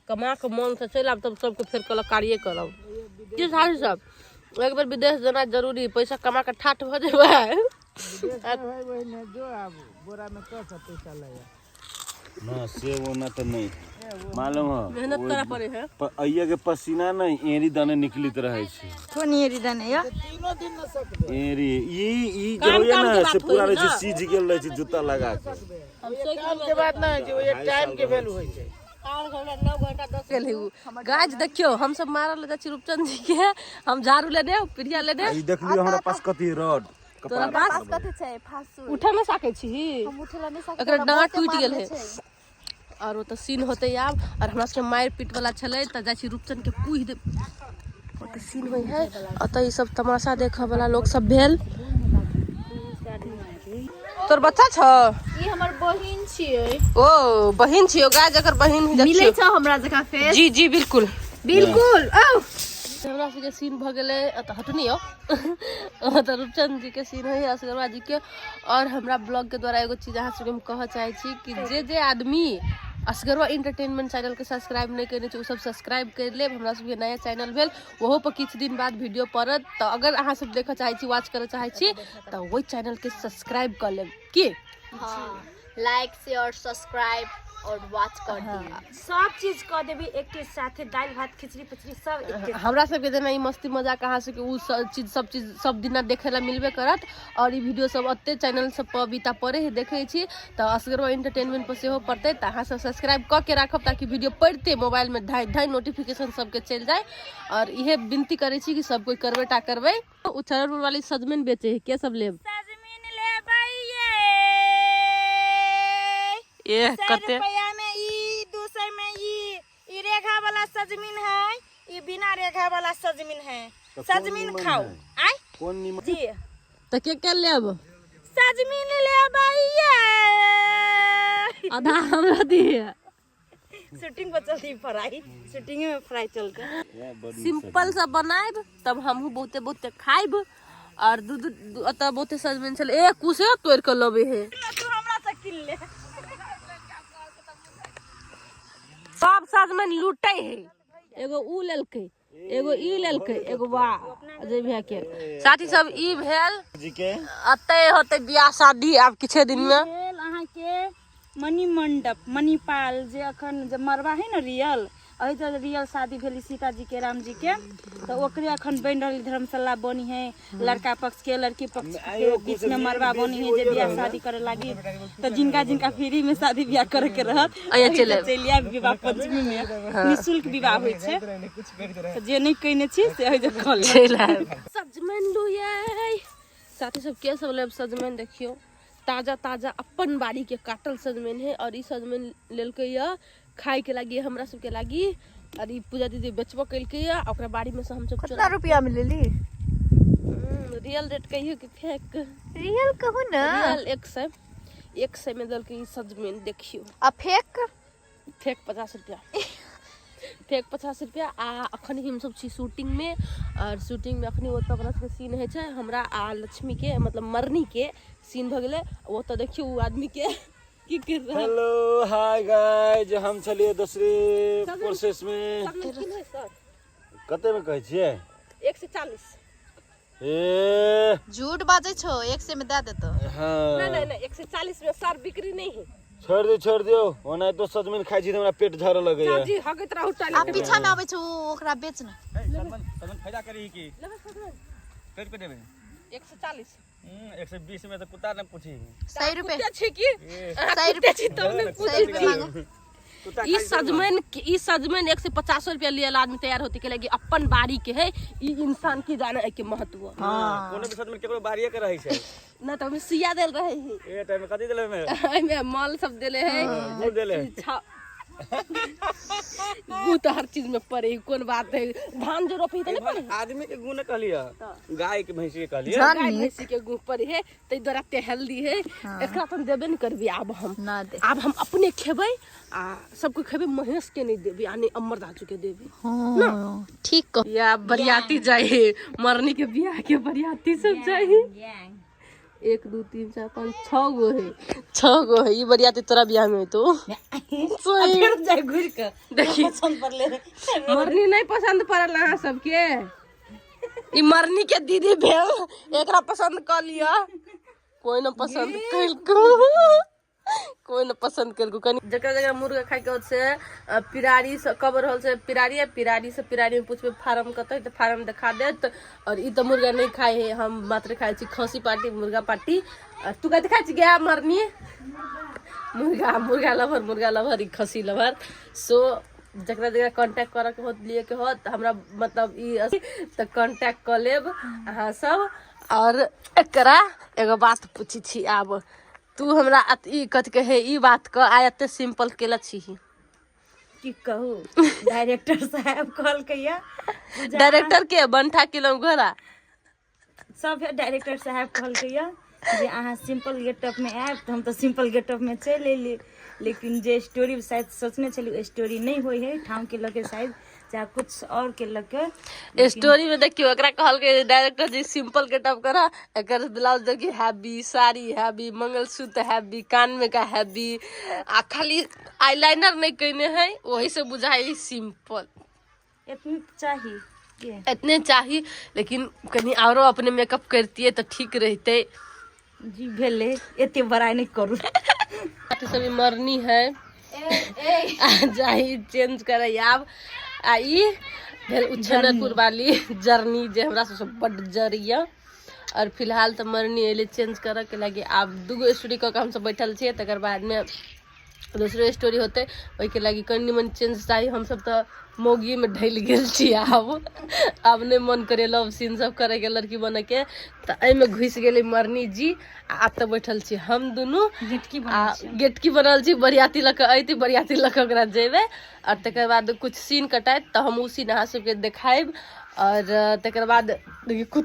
कमा के मन से चलि आब, तब सबके फेर कलाकारिये करब। की साथी सब, एक बेर विदेश जेना जरूरी, पैसा कमा के ठाठ भऽ जेबै। जो आब बोरा में कस पैसा लगा ना से वो ना तो नहीं मालूम है। मेहनत करऽ पड़े है। अइया के पसीना नहीं एरी दाने निकलित रहे छै। कोन एरी दाने यो? तीनों दिन न सकबे एरी ई जे काम होइए काम ना के बात से पूरा होइए रहै छै, ना। सीज गेल रहै छै जूता लगा के। हम सोचि काम के बात ना है जे एक टाइम के वैल्यू होय छै। 8 घंटा 9 घंटा 10 गेल है उ। गाछ देखियो, हम सब मारल जाइ छी रूपचंद जी के, हम झाड़ू लेने पिरिया लेने। ई देख लियो हमरा पास कथी रड। तोरा पास कथी छै? फासु। उठे नहि सकै छी। हम उठे ला नहि सकै। एकरा डाँट टूटि गेल है। छै। और ओतऽ सीन होतै आब, और हमरा सबके मारि पीट वाला छलै तऽ जाइ छी रूपचंद के पूछि दे। ओतऽ सीन होइ है। ओतऽ ई सब तमाशा देखऽ वाला लोक सब भेल। तोर बच्चा छौ? ई हमर बहिन छियै। ओ बहिन छियौ? गाय जकर बहिन ही मिलै देखियौ। छौ हमरा जकाँ फेस? जी जी बिल्कुल। बिल्कुल। औ हमरा सबके सीन भऽ गेलै। एतऽ हटू नहि यौ। ओतऽ रूपचंद जी के सीन होइ असगरवा जी के। और हमरा ब्लॉग के द्वारा एगो चीज अहाँ सबके हम कहऽ चाहै छी कि जे जे आदमी असगरवा एंटरटेनमेंट चैनल के सब्सक्राइब नहि केने छै, ओ सब सब्सक्राइब करि लेब। हमरा सबके नया चैनल भेल, ओहो पर किछु दिन बाद वीडियो पड़त, तऽ अगर अहाँ सब देखऽ चाहै छी, वॉच करऽ चाहै छी, तऽ ओहि चैनल के सब्सक्राइब कऽ लेब की। हाँ, लाइक शेयर सब्सक्राइब और वॉच कर दिए। सब चीज कऽ देबी एके साथे, दालि भात खिचड़ी पिचड़ी सब एके। हमरा सबके जेना ई मस्ती मजाक अहाँ सबके ओ सब चीज सब चीज सब दिना देखै ला मिलबे करत। और ई वीडियो सब एते चैनल सब पर बीता पड़े है, देखै छी, तऽ असगरवा एंटरटेनमेंट पर सेहो पड़तै, तऽ अहाँ सब सब्सक्राइब कऽ के राखब ताकि वीडियो पड़िते मोबाइल में धाइ धाइ नोटिफिकेशन सबके चलि जाय। और इहे विनती करै छी कि सब कोइ करबे टा करबै। ओ चरणपुर वाली सजमनि बेचे है, के सब लेब? सजमनि लेबै ये। ए 100 कते रुपया में ई, 200 में ई। ई रेघा वाला सजमनि है, ई बिना रेघा वाला सजमनि है। तऽ कोन सजमनि नीमन खाओ है? आय। कोन नीमन? जी। तऽ के के लेब? सजमनि लेबै ये। आधा हमरा दिए। शूटिंग पर चलती फ्राई, शूटिंग में फ्राई चलते। सिंपल सा बनायब तब हमहूँ बहुते बहुते खायब। और दू दू ओतऽ बहुते सजमनि छलै, ए कुसे तोड़ि कऽ लबै है। तू हमरा से किन ले। सब सजमनि लूटै है। एगो ऊ लेलकै, एगो ई लेलकै, एगो वाह अजय भैया के। साथी सब ई भेल जी के अतै होतै बियाह शादी आब किछे दिन में। भेल अहाँके मणि मंडप मणिपाल, जे अखन जे मरबा है ने रियल, एहि जे रियल शादी भेली सीता जी के राम जी के, तऽ ओकरे अखन बनि रहल धर्मशाला बनी है। लड़का पक्ष के लड़की पक्ष के बीच में मरबा बनी है, जे बियाह शादी करे लागी, तऽ जिनका जिनका फ्री में शादी बियाह करे के रहत अइया चलि आयब। चलि आयब। विवाह पंचमी में निःशुल्क विवाह होइ छै, तऽ जे नहि कयने छी से एहि जे कऽ लेब। चलि आयब। सजमनि लुयै साथी सब, के सब लेब सजमनि? देखियौ ताजा ताजा अपन बाड़ी के काटल सजमनि है। और ई सजमनि लेलकै यऽ खाय के लागी, हमरा सबके लागी। और ई पूजा दीदी बेचबो केलकै यऽ, ओकरा बाड़ी में से हमसब कितना रुपया में लेली? रियल रेट कहियो कि फेक? रियल कहू ना। रियल 100, 100 में देलकै ई सजमनि। देखियौ। आ फेक? फेक 50 रुपया, फेक 50 रुपया। आ अखन हमसब छी शूटिंग में, और शूटिंग में अखनी ओतऽ ओकरा सबके सीन होइ छै। हमरा आ लक्ष्मी के मतलब मरनी के सीन भऽ गेलै। ओतऽ देखियौ ओ आदमी के की कर रहल। हेलो हाय गाइस, हम छलिए दूसरे प्रोसेस में। सजमनि कीन है सर? कते में कहै छियै? 140। ए झूठ बाजै छौ, 100 में दए देतौ। हाँ। नहीं नहीं नहीं, 140 में सर बिक्री नहीं है। छोड़ दियौ, छोड़ दियौ, ओना तो सजमनि खाइ छी तऽ हमरा पेट झरऽ लगैया। जी हगैत रहू आ टॉयलेट। पीछा में आबै छौ ओकरा बेच ने। सजमनि फायदा करी की? लेबै सजमनि? कट पे देबै? 140। 120 में तऽ कुत्ता ने पूछी। 100 रुपए। कुत्ते छी की? 100 रुपए छी तब ने। 100 रुपए मांगो। कुत्ता। ई सजमनि, ई सजमनि 150 रुपया लिए ला आदमी तैयार होते के लगी अपन बाड़ी के है। ई इंसान की जाने है के महत्व। हाँ, कोनो भी सजमनि केकरो बाड़िए के रहै छै। ना तऽ ओहिमे सुइया देल रहे है। ए टाइम में कथी देले में? एहिमे मल सब देले है। गुड़ देले। गु तऽ हर चीज में पड़े है, कोन बात है? धान जो रोपी तऽ नहीं पड़े है? आदमी के गुण कहलिए, गाय के भैंसी के कहलिए। गाय भैंसी के गु पड़े है, ताहि द्वारा ते हेल्दी है। एकरा तऽ देबे नहीं करबी आब हम। ना दे। आब हम अपने खेबै आ सबके खेबै, महेश के नहीं देबै आ नहीं अमर दाजू के देबै। हाँ, ठीक कह। या बरियाती जाइ है, मरनी के बियाह के बरियाती सब जाइ है। 1 2 3 4 5 6 गो है, 6 गो है। ई बरियाती तोरा बियाह में तो फिर जाय घुर के। देखी। पसंद पड़ले। मरनी नहीं पसंद पड़ल अहाँ सबके। ई मरनी के दीदी भेल, एकरा पसंद कऽ लिअ। कोई न पसंद कलको, कोई न पसंद कलको। कनी जकरा जकरा मुर्गा खाए के होत से पिरारी से कब रहल से पिरारी है, पिरारी से पिरारी में पूछबे फार्म कतऽ है तऽ फार्म देखा देत। और ई तऽ मुर्गा नहीं खाए है, हम मात्र खाए छी खसी पार्टी मुर्गा पार्टी। और तू कथी खाए छी गे मरनी? मुर्गा, मुर्गा लवर, मुर्गा लवर, ई खसी लवर। सो जकरा जकरा कांटेक्ट करऽ के होत, लिए के होत हमरा, मतलब ई तऽ कांटेक्ट कऽ लेब अहाँ सब। और एकरा एगो बात पूछी छी, आब तू हमरा ई कथी कहै ई बात कह, आइ एते सिंपल केला छी? की कहू, डायरेक्टर साहब कहलकै। डायरेक्टर के बंठा किलो घोड़ा। सब डायरेक्टर साहब कहलकै जे अहाँ सिंपल गेटअप में आयब, तऽ हम तऽ सिंपल गेटअप में चलि अयली, लेकिन जे स्टोरी शायद सोचने छली ओ स्टोरी नहि होइ है ठाम के लऽ के, शायद चाहे कुछ और के लऽ के। स्टोरी में देखियो, एकरा कहलकै डायरेक्टर जी सिंपल गेटअप करा, एकर ब्लाउज देखी heavy, sari heavy, mangalsutra heavy, कान में का हैवी, आ खाली आईलाइनर नहीं कइने है, वही से बुझाई सिंपल। इतनी चाही के इतने चाही, लेकिन कनी औरो अपने मेकअप करतिए तऽ ठीक रहते। जी भेलै, एते बड़ाइ नहि करू। तो सभी मरनी है आ जाही चेंज करे आब। आ ई भेल उच्छनपुर वाली जर्नी जे हमरा सबसँ बड्ड जरिया। और फिलहाल तऽ मरनी एलै चेंज करऽ के लागी। आब दूगो स्टोरी कऽ के हमसब बैठल छियै, तकर बादमे दोसरो स्टोरी होतै, ओहिके लागी कनि मनि चेंज चाही। हमसब तऽ मौगीमे ढलि गेल छी, आब आब नहि मन करे लव सीन सब करैके, लड़की बनैके, तऽ एहिमे घुसि गेलै मरनी जी। आ आब तऽ बैठल छी हम दुनू गेटकी। आ गेटकी बनल छी, बरियाती लऽ कऽ अयती, बरियाती लऽ कऽ ओकरा जेबै। आओर तकर बाद कुछ सीन कटाइत तऽ हम ओ सीन अहाँ सबके देखायब। और तकर बाद देखियौ।